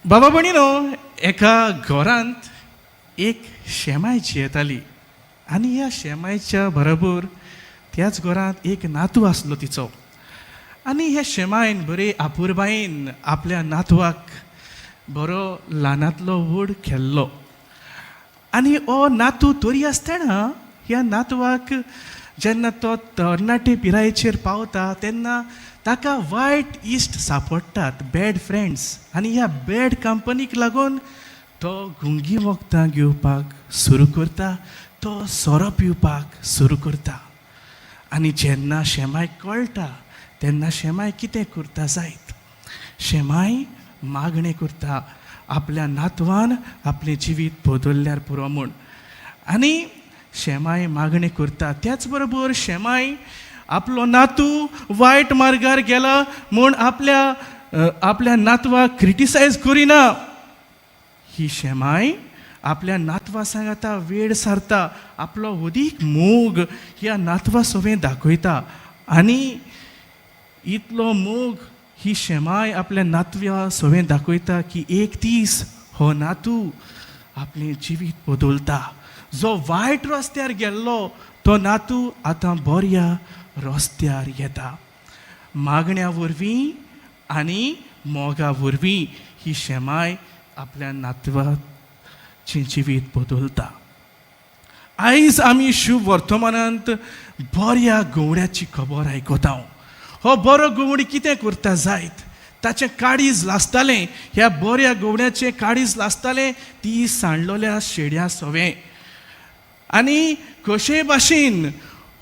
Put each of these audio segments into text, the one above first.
बाबा भयणीनो, एका घरांत एक शेमाय जियेताली आनी ह्या शेमायच्या बरोबर त्याच घरांत एक नातू आसलो तिचो. आनी ह्या शेमायन बरे आपुरबायेन आपल्या नातवाक बरो ल्हानांतलो व्हड केल्लो. आनी हो नातू तरी आसतना ह्या नातवाक जेन्ना तो तरणाटे पिरायेचेर पावता तेन्ना ताका वायट इश्ट सांपडटात, बॅड फ्रेंड्स. आनी ह्या बॅड कंपनीक लागून तो गुंगी वखदां घेवपाक सुरू करता, तो सोरो पिवपाक सुरू करता. आनी जेन्ना शेमायक कळटा तेन्ना शेमाय कितें करता जायत? शेमाय मागणें करता आपल्या नातवान आपलें जिवीत बदलल्यार पुरो म्हूण. आनी शेमाय मागणें करता, त्याच बरोबर शेमाय आपलो नातू वायट मार्गार गेला म्हूण आपल्या नातवाक क्रिटिसायज करिना. ही शेमाय आपल्या नातवा सांगाता वेळ सारता, आपलो अदीक मोग ह्या नातवा सवें दाखयता. आनी इतलो मोग ही शेमाय आपल्या नातव्या सवें दाखयता की एक दीस हो नातू आपलें जिवीत बदलता. जो वायट रस्त्यार गेल्लो तो नातू आतां बऱ्या रस्त्यार येता. मागण्या वरवीं आनी मोगा वरवीं ही शेमाय आपल्या नातवाचें जिवीत बदलता. आयज आमी शुभ वर्तमानांत बऱ्या गवड्याची खबर आयकता. हो बरो गवडी कितें करता जायत? ताचें काळीज लासतालें, ह्या बऱ्या गवड्याचें काळीज लासतालें ती सांडलोल्या शेड्या सवें. आनी कशे भाशेन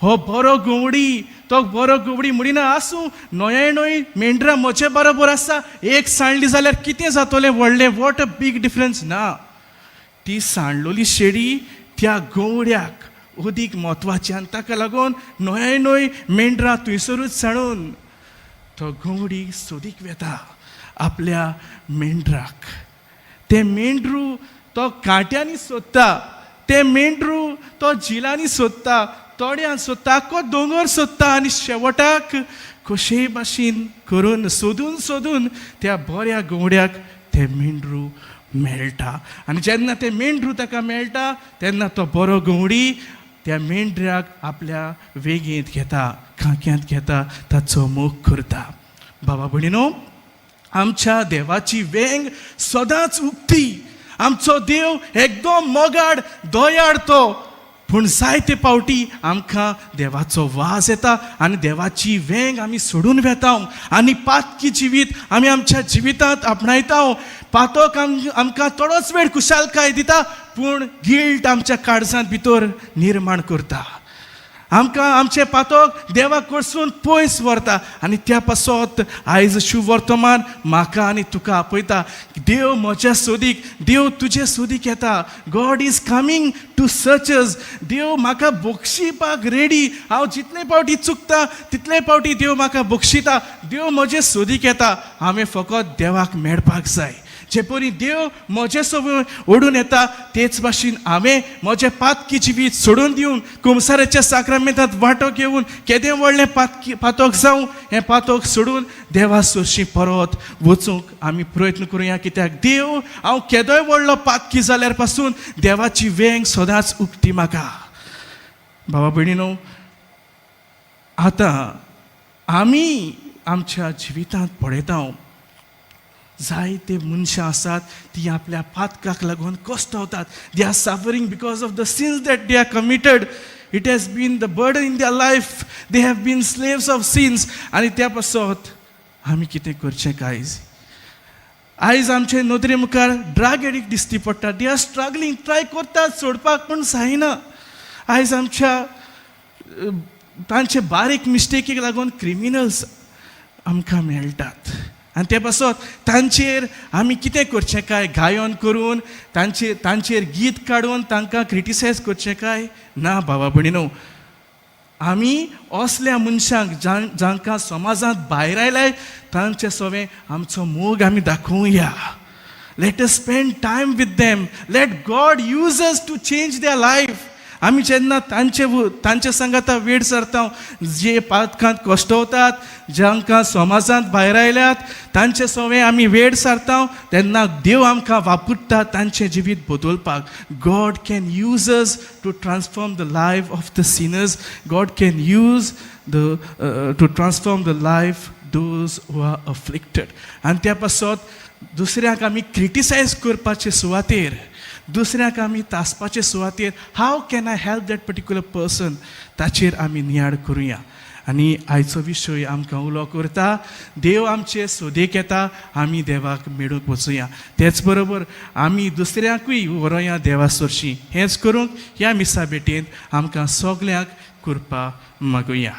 हो बरो गवडी, तो बरो गवडी म्हणिना, आसूं, णवूय णव मेंढरां म्हजे बरोबर आसा, एक सांडली जाल्यार कितें जातलें व्हडलें? What a big difference? ना, ती सांडलोली शेडी त्या गवड्याक अदीक म्हत्वाची आनी ताका लागून णवूय णव मेंढरां थंयसरूच सांडून तो गवडी सोदीक वेता आपल्या मेंढराक. तें मेंढरू तो कांट्यांनी सोदता, तें मेंढरू तो झिलांनी सोदता, तोड्यान सोदता, आख्खो दोंगर सोदता. आनी शेवटाक कशेय भाशेन करून सोदून सोदून त्या बऱ्या गवड्याक तें मेंढरू मेळटा. आनी जेन्ना तें मेंढरू ताका मेळटा तेन्ना तो बरो गवडी त्या मेंढऱ्याक आपल्या वेगेंत घेता, खांक्यांत घेता, ताचो मोग करता. बाबा भयणीनो, आमच्या देवाची वेंग सदांच उक्ती. आमचो देव एकदम मोगाड, दयाळ तो. पूण जायते फावटी आमकां देवाचो वाज येता आनी देवाची वेंग आमी सोडून वेता आनी पातकी जिवीत आमी आमच्या जिवितांत आपणायता. पातक आमकां थोडोच वेळ खुशालकाय दिता, पूण गिल्ट आमच्या काळजांत भितर निर्माण करता. आमकां आमचें पातक देवा कडसून पयस व्हरता. आनी त्या पासत आयज शुभ वर्तमान म्हाका आनी तुका आपयता. देव म्हज्या सोदीक, देव तुजे सोदीक येता. God is coming to search us. देव म्हाका बक्षिपाक रेडी. हांव जितले फावटी चुकता तितले फावटी देव म्हाका बक्षिता. देव म्हजे सोदीक येता. हांवें फकत देवाक मेळपाक जाय. जे परी देव म्हजे सवय ओडून येता तेच भाशेन हांवें म्हजें पातकी जिवीत सोडून दिवन, कुमसाराच्या साक्रामेंतांत वांटो घेवन, केदें व्हडलें पातकी पातक जावं, हें पातक सोडून देवा सरशी परत वचूंक आमी प्रयत्न करुया. कित्याक देव, हांव केदोय व्हडलो पातकी जाल्यार पासून देवाची वेंग सदांच उक्ती म्हाका. बाबा भयणीनो, आतां आमी आमच्या जिवितांत पळयता, जायते मनशां आसात ती आपल्या पातकाक लागून कश्टवतात. They are suffering because of the sins that they are committed. It has been the burden in their life. They have been slaves of sins. आनी त्या पासत आमी कितें करचें काय? आयज आमचे नदरे मुखार ड्रग एडिक्ट दिसती पडटा. They are struggling, try करतात सोडपाक पूण जायना. आयज आमच्या तांचे बारीक मिस्टेकीक लागून क्रिमिनल्स आमकां मेळटात. आनी ते पासत तांचेर आमी कितें करचें काय? गायन करून तांचेर गीत काडून तांकां क्रिटिसायज करचें काय? ना बाबा भयणीनो, आमी असल्या मनशांक जांकां समाजांत भायर आयलाय तांचे सवें आमचो मोग आमी दाखोवया. Let us spend time with them. Let God use us to change their life. आमी जेन्ना तांचे तांचे सांगाता वेळ सरता, जे पातकांत कश्टवतात, जांकां समाजांत भायर आयल्यात, तांचे सवें आमी वेळ सारता, तेन्ना देव आमकां वापरता तांचें जिवीत बदलपाक. God can use us to transform the life of the sinners. God can use the to transform the life those who are afflicted. आनी त्या पासत दुसऱ्यांक आमी क्रिटिसायज करपाचे सुवातेर, दुसऱ्यांक आमी तासपाचे सुवातेर, how can I help that particular person, ताचेर आमी नियाळ करुया. आनी आयचो विशय आमकां उलो करता, देव आमचे सोदेक येता, आमी देवाक मेळूंक वचुया. तेच बरोबर आमी दुसऱ्यांकूय व्हरोया देवा सरशी. हेंच करूंक ह्या मिसा भेटेंत आमकां सगल्यांक कृपा मागुया.